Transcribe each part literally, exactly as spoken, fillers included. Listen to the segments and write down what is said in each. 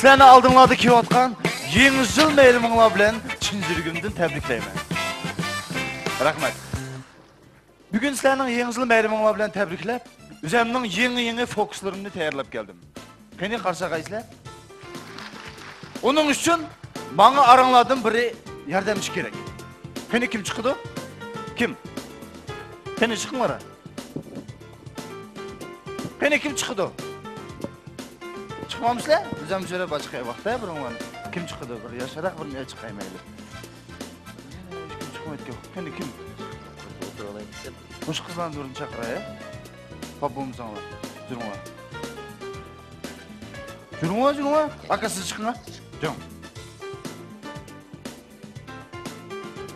سىلەرنى ئالدىڭلاردا كېلىۋاتقان يېڭى يىل مەيرىمىڭلار بىلەن چىن يۈرىكىمدىن تەبرىكلەيمەن. رەھمەت. بۈگۈن سىلەرنىڭ يېڭى يىل مەيرىمىڭلار بىلەن تەبرىكلەپ، ئۆزەمنىڭ يېڭى-يېڭى فوكۇسلىرىمنى تەييارلاپ كەلدىم. قېنى، قارشى ئالغايسىلەر؟ ئۇنىڭ ئۈچۈن ماڭا ئاراڭلاردىن بىرى ياردەمچى كېرەك. قېنى، كىم چىقىدۇ؟ كىم؟ قېنى، چىقىڭلار. قېنى، كىم چىقىدۇ؟ چىقمامسىلەر؟ بىزەم شۇرە باشقا ۋاقىتتا بىرىڭلارنى. كىم چىقىدۇ؟ بىر ياشراق بىرنى چىقاي مەيلى. ھېچكىم چىقمايدىكەن. قېنى، كىم؟ مۇشۇ قىزلارنى بىرنى چاقىراي. پاپ بولمىساڭلار. جۈرۈڭلار. جۈرۈڭلار، جۈرۈڭلار. ئاكا، سىز چىقىڭلار. جۈرۈڭ.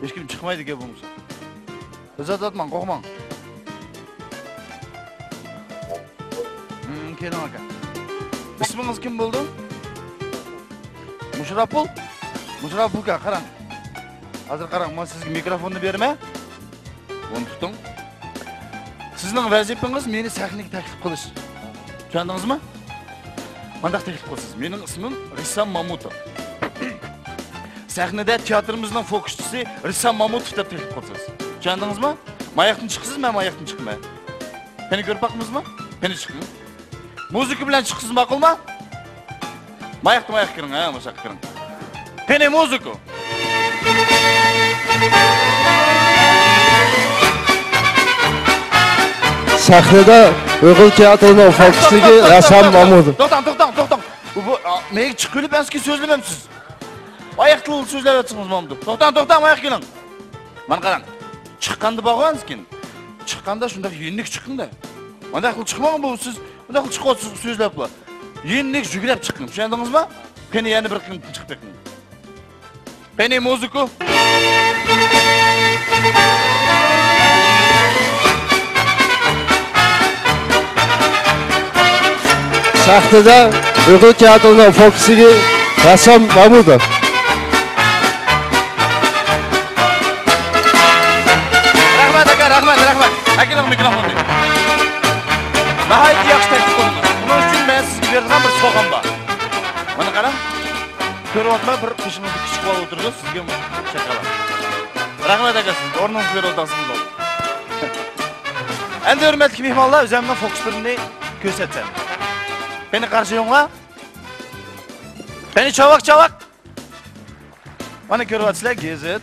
ھېچكىم چىقمايدىكەن بولمىسا. ئىززەت ئاتماڭ، قورقماڭ. ھىم، كېلىڭ ئاكا. ئىسمىڭىز كىم بولدى؟ مۇشرابۇل؟ مۇشرابۇل ئاكا، قاراڭ. ھازىر قاراڭ، مەن سىزگە مىكروفوننى بېرىمەن. بۇنى تۇتۇڭ. سىزنىڭ ۋەزىپىڭىز مېنى سەھنىگە تەكلىپ قىلىش. چۈشەندىڭىزمۇ؟ مانداق تەكلىپ قىلىسىز. مېنىڭ ئىسمىم رىسام مامۇتوف. سەھنىدە تىياتىرىمىزنىڭ فوكۇسچىسى رىسام مامۇتوف دەپ تەكلىپ قىلىسىز. چۈشەندىڭىزمۇ؟ ماياقتىن چىقىسىز، مەن ماياقتىن چىقىمەن. قېنى، كۆرۈپ باقىمىزمۇ؟ قېنى، چىقىڭ. مۇزىكا بىلەن چىقسىز، ماقۇلمۇ؟ ماياقتا ماياققا كىرىڭ، ھە، مۇشۇ ياققا كىرىڭ. قېنى، مۇزىكا. سەھنىدە ئۇيغۇر تىياتىرىنىڭ فوكۇسچىسى رەسسام مامۇت. توختاڭ، توختاڭ، توختاڭ. بۇ، بۇ، ئا، نېگە چىقىپ كېلىپ، ئەنسىكى سۆزلىمەمسىز؟ ئاياق تىلىدا سۆزلەۋاتسىڭىز مامدۇ. توختاڭ، توختاڭ، ماياققا كېلىڭ. مانا قاراڭ. چىققاندا بارغانسىكىن. چىققاندا شۇنداق يېنىك چىقىڭدا. مانداق قىلىپ چىقماڭ بۇ سىز. مانداق قىلىپ چىقىۋاتسىز سۆزلەپلا. يېنىك يۈگرەپ چىقىڭ. چۈشەندىڭىزمۇ؟ قېنى يەنە بىر قېتىم چىقىپ بېقىڭ. قېنى مۇزىكا. سەھنىدە ئۇيغۇر تىياتىرىنىڭ فوكۇسچىسى رەسسام مامۇتوف. رەھمەت ئاكا، رەھمەت، رەھمەت. ئەكېلىڭ مىكروفوننى. ناھايىتى ياخشى تەكلىپ قىلدىڭىز. بۇنىڭ ئۈچۈن مەن سىزگە بېرىدىغان بىر سوۋغام بار. مانا قاراڭ. كۆرۈۋاتما، بىر قېشىڭىزدا كىچىك بالا ئولتۇرىدۇ، سىزگە شاكالات. رەھمەت ئاكا، سىز ئورنىڭىزغا بېرىۋاتامسىز. ئەمدى ھۆرمەتلىك مېھمانلار، ئۆزۈمنىڭ فوكۇسلىرىمنى كۆرسەتسەم. قېنى، قارشى ئېلىڭلار. قېنى، چاۋاك، چاۋاك. مانا كۆرۈۋاتىسىلەر، گېزىت.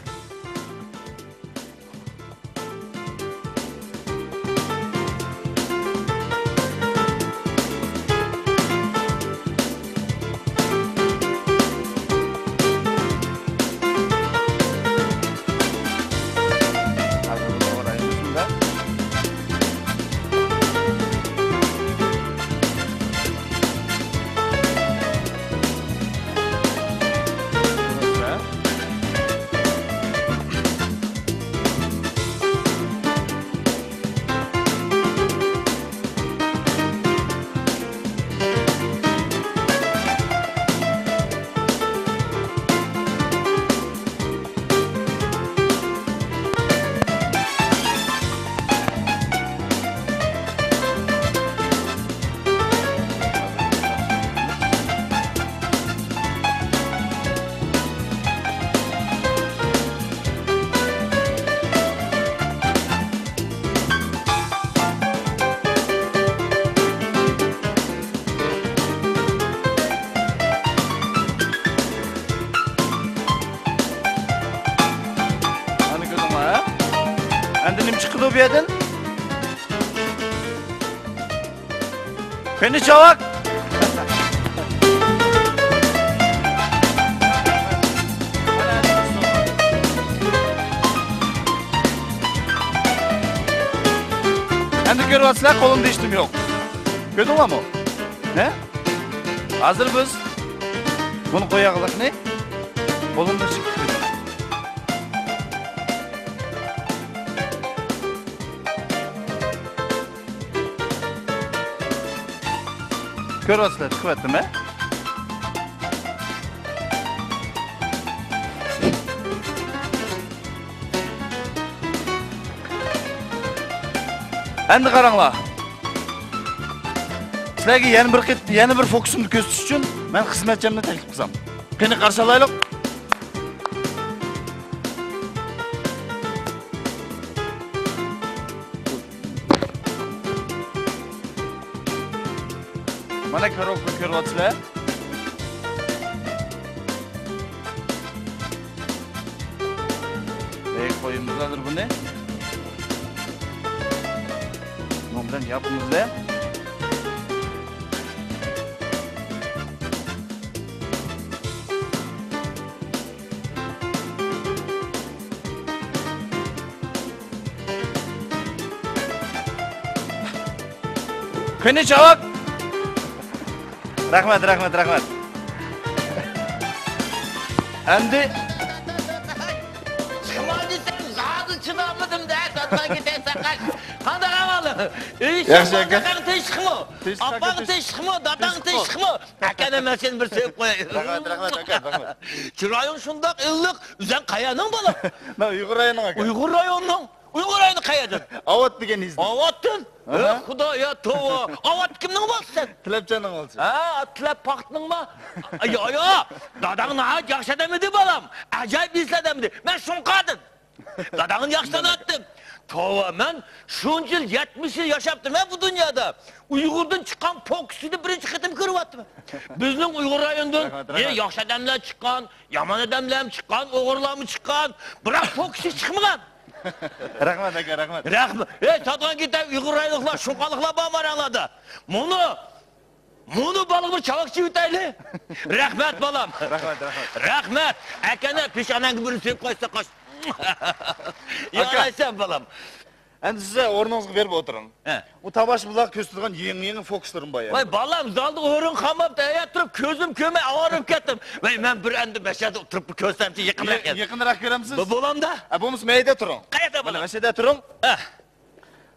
ئەمدى نېمە چىقىدۇ بۇ يەردىن؟ قېنى چاۋاك! ئەمدى كۆرۈۋاتىسىلەر، قولۇمدا ھېچنېمە يوق. كۆردۈڭلارمۇ؟ ھە؟ ھازىر بىز بۇنى قوياغلىقنى قولۇمدا چىقىپ. كۆرۈۋاتىسىلەر، چىقىۋەتتىم، ھە؟ ئەمدى قاراڭلار. سىلەرگە يەنە بىر قېت-، يەنە بىر فوكۇسۇمنى كۆرسىتىش ئۈچۈن مەن خىزمەتچىمنى تەكلىپ قىلسام. قېنى، قارشى ئالايلۇق. مانا كوروپكا كۆرۈۋاتىسىلەر. ئەي، قويىمىز ھازىر بۇنى. بۇنىڭ بىلەن ياپىمىزلە. قېنى، چاۋاك! رەھمەت، رەھمەت، رەھمەت. ئەمدى چىقما دېسەم، زادى چىدالمىدىم-دە، ساتقان كېتەي ساقاش. قانداق ئەھۋالىڭ؟ ئۆي ياخشى، ئىشىڭ، ئاكا. تىنچلىقمۇ؟ تىنچلىق، ئاپاڭ ئاكا، تىنچلىقمۇ؟ داداڭ تىنچلىقمۇ؟ ئاكا، مەن سېنى بىر سۆيۈپ قوياي. رەھمەت، رەھمەت، ئاكا، رەھمەت. چىرايىڭ شۇنداق ئىللىق، ئۆزۈڭ قەيەرنىڭ، بالام؟ مەن ئۇيغۇر رايونىنىڭ، ئاكا. ئۇيغۇر رايونىنىڭ؟ ئۇيغۇر رايونى قەيەردىن؟ ئاۋات دېگەن يېزىدىن. ئاۋاتتىن؟ ئاھا. ئۆي، خۇدايا، توۋا. ئاۋات كىمنىڭ بالىسى سەن؟ تىلەپچاننىڭ بالىسى. ھە، تىلەپ پاختىنىڭما؟ يا، يا. داداڭ ناھايىتى ياخشى ئادەم ئىدى، بالام. ئەجايىپ ئېسىل ئادەم ئىدى. مەن شۇڭقادىن داداڭنى ياخشى تونۇيتتىم. توۋا، مەن شۇنچە يىل، يەتمىش يىل ياشاپتىمەن بۇ دۇنيادا. ئۇيغۇردىن چىققان پوكىسنى بىرىنچى قېتىم كۆرۈۋاتىمەن. بىزنىڭ ئۇيغۇر رايونىدىن، رەھمەت، يە، رەھمەت، ياخشى ئادەملەر چىققان، يامان ئادەملەرمۇ چىققان، ئوغرىلارمۇ چىققان. بىراق پوكىسى چىقمىغان. رەھمەت، ئاكا، رەھمەت. رەھمەت. ئەي، ساتقان كېتەي، ئۇيغۇر رايونلۇقلار، شۇڭقاللىقلار بارمۇ ئاراڭلاردا؟ مۇنۇ، مۇنۇ بالىغا بىر چاۋاك چىۋىتەيلى. رەھمەت، بالام. رەھمەت، رەھمەت. رەھمەت. ئاكا، پېشانەڭگە بىرنى سۆيۈپ قويسا قاش. ئاكا. يارايسەن، بالام. ئەمدى سىز ئورنىڭىزغا بېرىپ ئولتۇرۇڭ. ھە. ئۇ تاماشىبىنلارغا كۆرسىتىدىغان يېڭى، يېڭى فوكۇسلىرىم بار يەنە. ۋاي بالام، زالدا ئورۇن قالماپتۇ، ھەيەت تۇرۇپ كۆزۈم كۆرمەي ئاۋارە بولۇپ كەتتىم. ۋاي، مەن بىر ئەمدى مەشەدە ئولتۇرۇپ بىر كۆرسەمچى، يېقىنراق يە-، يەر. يېقىنراق كۆرەمسىز؟ بۇ بولامدا؟ ھە، بولمىسا مەيدە تۇرۇڭ. قەيەردە، مانا، بالام؟ مەشەدە تۇرۇڭ. ھە.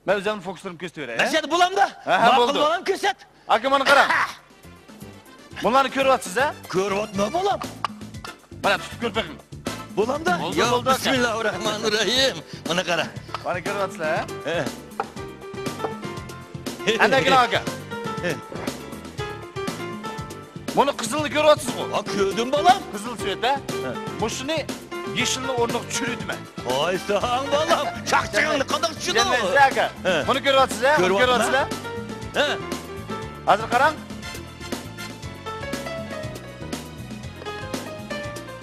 مەن ئۆزۈمنىڭ فوكۇسلىرىمنى كۆرسىتىپ بېرەي، ھە؟ مەشەدە بولامدا؟ ھە، ھە، ماقۇل، بولدى. بالام، كۆرسەت. ئاكا، مانا قاراڭ. بۇلارنى كۆرۈۋاتىسىز، ھە؟ كۆرۈۋاتىمەن، بالام. مانا، تۇتۇپ كۆرۈپ بېقىڭ. بولامدا؟ بولدى، يا، بولدى، ئاكا. بىسمىللاھىررەھمانىررەھىم. مانا قارا. مانا كۆرۈۋاتىسىلەر، ھە؟ ھە. ئەندى ئاكا. ھە. بۇنى قىزىلنى كۆرۈۋاتىسىزغۇ؟ ھە، كۆردۈم، بالام. قىزىل سۈيەت، ھە؟ ھە. مۇشۇنى يېشىلنى ئورنىغا چۈشۈرۈۋېتىمەن. قويساڭ، بالام، چاقچىقىڭنى قانداق چۈشۈردۈڭ؟ ئاكا. ھە. بۇنى كۆرۈۋاتىسىز، ھە؟ بۇنى كۆرۈۋاتىسىز، ھە؟ ھە. ھازىر قاراڭ.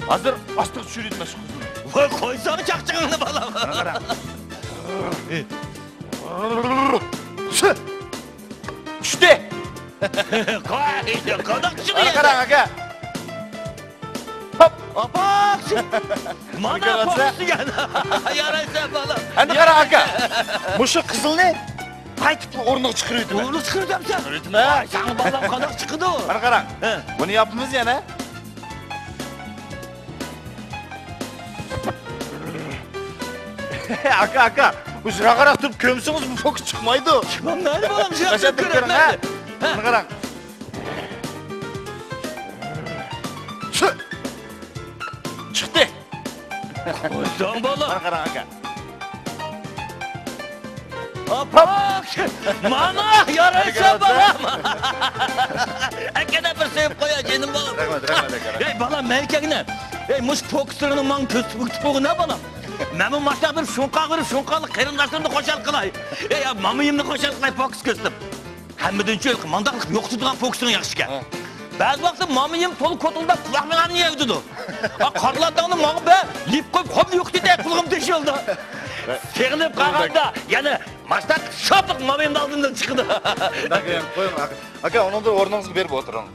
ھازىر ئاستىغا چۈشۈرۈۋېتىمەن شۇ قىزنى. ۋاي، قويساڭ چاقچىقىڭنى، بالام. مانا قاراڭ. چۈشتى. قاي، قانداق چۈشتى؟ مانا قاراڭ، ئاكا. ھوپ. ئاپا! مانا قوشتىگەن. يارايسەن، بالام. ئەمدى قاراڭ، ئاكا. مۇشۇ قىزىلنى قايتىپ ئورنىغا چىقىرىۋېتىمەن. ئورنىغا چىقىرىۋېتەمسەن؟ چىقىرىۋېتىمەن. ۋاي، ساڭا بالام قانداق چىقىدۇ؟ مانا قاراڭ. ھە. بۇنى ياپىمىز يەنە. ئاكا، ئاكا، بۇ يىراقراق تۇرۇپ كۆمسىڭىز بۇ پوكىت چىقمايدۇ. چىقمامدۇ، بالام، يىراق تۇرۇپ كۆرۈڭ، ھە. مانا قاراڭ. چىقتى. قويساڭ، بالام. مانا قاراڭ، ئاكا. ئاپا! مانا يارايسەن، بالام. ئاكا دەپ بىر سۆيۈپ قوياي، جېنىم بالام. رەھمەت، رەھمەت، ئاكا، رەھمەت. ئەي، بالام، مەن كەلگىنە. ئەي، مۇشۇ پوكىتلىرىنى ماڭا كۆرسىتىپ قويغىن-ھە، بالام. مەنمۇ ماشۇنداق بىر شۇڭقاق بېرىپ، شۇڭقاقلىق قېرىنداشلىرىمنى خۇشال قىلاي. ئەي، مامىيىمنى خۇشال قىلاي، پوكىت كۆرسىتىپ. ھەممىدىن چوڭ ماڭداقلىق يوقىتىدىغان پوكىتىڭ ياخشىكەن. ھە. بەزى ۋاقىتتا مامىيىم تولا كوتۇلداپ قۇلاقنىڭ ئارىنى يەۋېتىدۇ. ئا، قارىلاتاڭنى ماڭا بەر، يېپ قويۇپ، خوپ يوقىتىدە، قۇلىقىم تېشىلدى. سېغىنىپ قالغاندا يەنە ماشتاق شاپىق مامىيىمنىڭ ئالدىمدىن چىقىدۇ. شۇنداق دېگەن، قويۇڭ، ئاكا. ئاكا، ئۇنىڭدا ئورنىڭىزغا بېرىپ ئولتۇرۇڭ.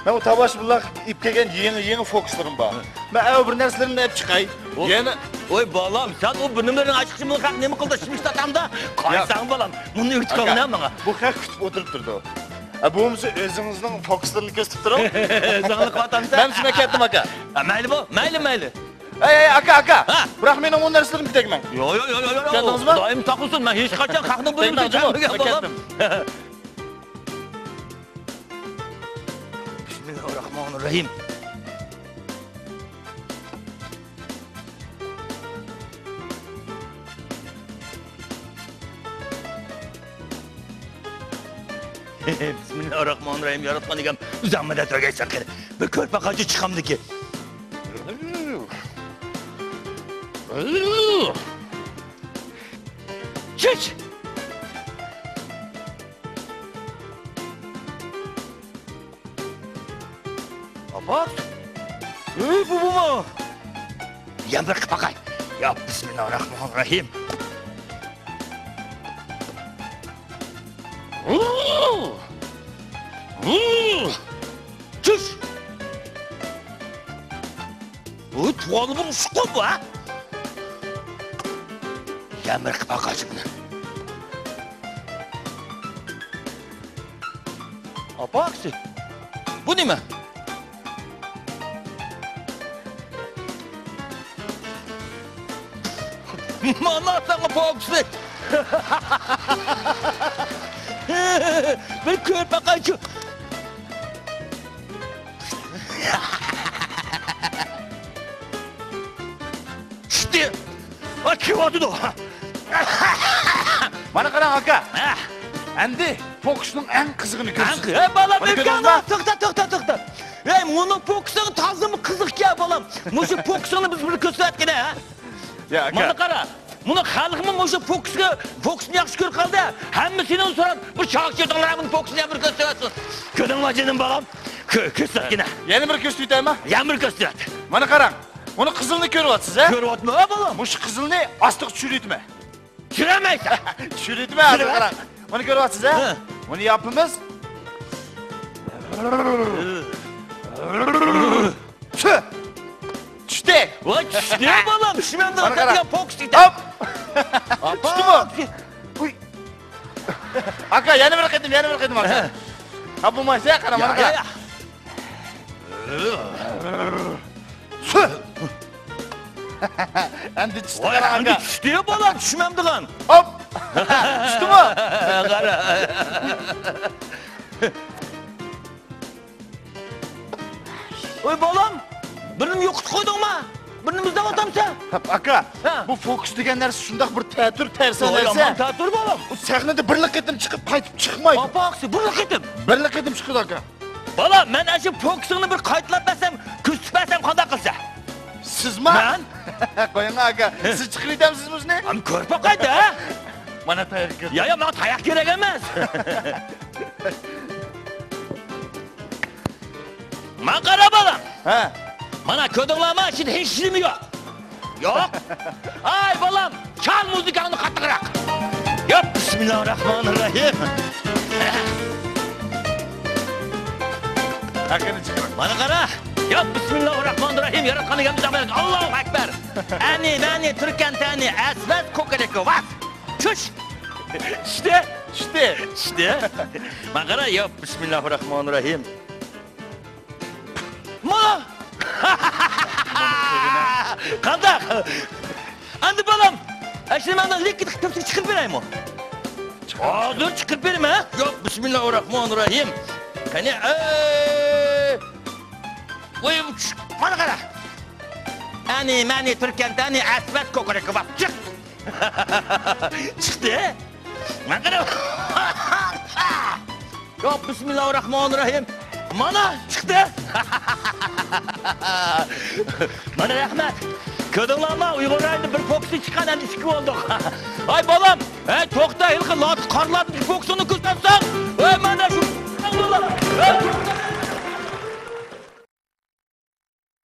مەن ئۇ تاماشىبىنلار ئېلىپ كەلگەن يېڭى، يېڭى فوكۇسلىرىم بار. ھە. مەن ئەۋ بىر نەرسىلىرىمنى ئېلىپ چىقاي. ئۇ، يەنە. ۋاي بالام، سەن ئۇ بىر نېمىلەرنى ئاچقۇچى بۇ خەق نېمە قىلدى، شىمىش تاتامدا؟ قايساڭ بالام، بۇنى ئۆتۈپ قالغىنا ماڭا. بۇ خەق كۈتۈپ ئولتۇرۇپ تۇرىدۇ. ھە، بولمىسا ئۆزىڭىزنىڭ فوكۇسلىرىنى كۆرسىتىپ تۇرۇڭ. ئۆزۈڭنى قاتامسەن. مەن شۇنداق كەتتىم، ئاكا. ھە، مەيلى بۇ، مەيلى، مەيلى. ئەي، ئەي، ئاكا، ئاكا. ھە. بىراق مېنىڭ ئۇ نەرسىلىرىمگە تەگمەڭ. يو، يو، يو، يو، يو. چۈشەندىڭىزمۇ؟ خۇدايىم ساقلىسۇن، مەن ھېچقاچان خەقنىڭ بۇيرۇقىنى تەگمەيمەن، بالام. بىسمىللاھىررەھمانىررەھىم. بىسمىللاھىررەھمانىررەھىم. ياراتقان ئىگەم، ئۆزۈڭمۇ دەپ تۇرغايسەن قېنى. بىر كۆرۈپ باقايچۇ چىقامدىكى. چۈش! ئاپا! ئۆي، بۇ، بۇمۇ؟ يەنە بىر قىلىپ باقاي. يا، بىسمىللاھىرراھمانىرراھىم. چۈش! بۇ تۇغانلىرىمنىڭ ئۇششۇقى بۇ، ھە؟ يەنە بىر قىلىپ باقايچۇ بۇنى. ئاپا ئاكىسى، بۇ نېمە؟ مانا ساڭا پوكسى. بىر كۆرۈپ باقايچۇ. چۈشتى. ئا، كېلىۋاتىدۇ. مانا قاراڭ، ئاكا. ھە. ئەمدى پوكسنىڭ ئەڭ قىزىقىنى كۆرسىتىمەن. ھە، بالام، مانا كۆردۈڭىزمۇ؟ توختا، توختا، توختا. ھەي، مۇنۇ پوكسىڭ تازىمۇ قىزىقكەن، بالام. مۇشۇ پوكسىڭنى بىز بىر كۆرسەتكىنە، ھە؟ يا، ئاكا. مانا قارا. مۇنۇ خەلقمۇ مۇشۇ پوكسقا، پوكسنى ياخشى كۆرۈپ قالدى. ھەممىسىنى سورات، بىر چاقچۇرتۇڭلار، مۇنۇ پوكسنى بىر كۆرسەتسۇن. كۆردۈڭمۇ جېنىم بالام؟ كۆ-، كۆرسەتكىنە. يەنە بىر كۆرسىتىۋېتەيمۇ؟ يەنە بىر كۆرسىتىۋەت. مانا قاراڭ. مۇنۇ قىزىلنى كۆرۈۋاتىسىز، ھە؟ كۆرۈۋاتىمەن، ھە، بالام. مۇشۇ قىزىلنى ئاستىغا چۈشۈرۈۋېتىمەن. چۈشۈرەلمەيسەن. چۈشۈرۈۋېتىمەن، ھازىر قاراڭ. مانا كۆرۈۋاتىسىز، ھە؟ ھە. بۇنى ياپىمىز. چۈ! چۈشتى! ۋاي، چۈشتى، بالام، چۈشمەمدۇ. مانا قارا. دېگەن پوكس ئىكەن. ھوپ! ئاپا! چۈشتىمۇ؟ ئۇي. ئاكا، يەنە بىر قېتىم، يەنە بىر قېتىم، ئاكا. ھە. ھە، بولمايسە، قارا، مانا يا، قارا. يا. چۈ! ئەمدى چۈشتى، ۋاي، قارا، ئەمدى ئاكا. چۈشتى، بالام، چۈشمەمدىغان. ھوپ! چۈشتىمۇ؟ قارا. ۋاي بالام، بىرنى يوقىتىپ قويدۇڭما؟ بىرنى ئىزدەۋاتامسەن؟ ھەپ، ئاكا، ھە. بۇ فوكۇس دېگەن نەرسە شۇنداق بىر تەتۈر تەرسا ۋاي، نەرسە. يامان تەتۈر بالام. ئۇ سەھنىدە بىرلا قېتىم چىقىپ قايتىپ چىقمايدۇ. ئاپا ئاكىسى، بىرلا قېتىم. بىرلا قېتىم چىقىدۇ، ئاكا. بالام، مەن ئاشۇ فوكۇسۇڭنى بىر قايتىلاپ بەرسەم، كۆرسىتىپ بەرسەم قانداق قىلىسەن؟ سىزما؟ مەن؟ قويۇڭ، ئاكا. ھە. سىز چىقىرىۋېتەمسىزمۇ شۇنى؟ ئەمدى كۆرۈپ باقايلى، ھە؟ مانا تاياق كىردى. يا، يا، ماڭا تاياق كېرەك ئەمەس. ماڭا قارا، بالام. ھە. مانا، كۆردۈڭلارمۇ، ئىچىدە ھېچنېمە يوق. يوق. ئاي، بالام، چال مۇزىكاڭنى قاتتىقراق. ياپ، بىسمىللاھىرراھمانىرراھىم. ھەققىنى چىقىرىڭ. مانا قارا. ياپ، بىسمىللاھىرراھمانىرراھىم. ياراتقان ئىگەمنى ساقلايلى. ئاللاھۇ ئەكبەر. ئەنى، مەنى، تۈركەن، تەنى، ئەسۋەت، كوكىرىكو، ۋاس. چۈش. چۈشتى. چۈشتى. چۈشتى. مانا قارا، ياپ، بىسمىللاھىرراھمانىرراھىم. ما! قانداق؟ ئەمدى بالام، ئەشلىمەندىن لىكىت قىلىپ تەپسىگە چىقىرىپ بېرەيمۇ؟ ھازىر چىقىرىپ بېرىمەن. ياق، بىسمىللاھىرراھمانىرراھىم. قېنى، ئەي! ۋاي، مانا قارا. ئەنى، مەنى، تۈركەن، تەنى، ئەسۋەت، كوكۇرىكى، ۋاپ، چىق! چىقتى. مانا قارا. يا، بىسمىللاھىرراھمانىرراھىم. مانا چىقتى. مانا رەھمەت. كۆردۈڭلارمۇ؟ ئۇيغۇر رايونىدا بىر فوكۇسى چىققان، ئەمدى ئىككى بولدۇق. ۋاي بالام، ھەي توختا، ھېلىقى لاتە قارلاتتىكى فوكۇسۇڭنى كۆرسەتسەڭ. ۋاي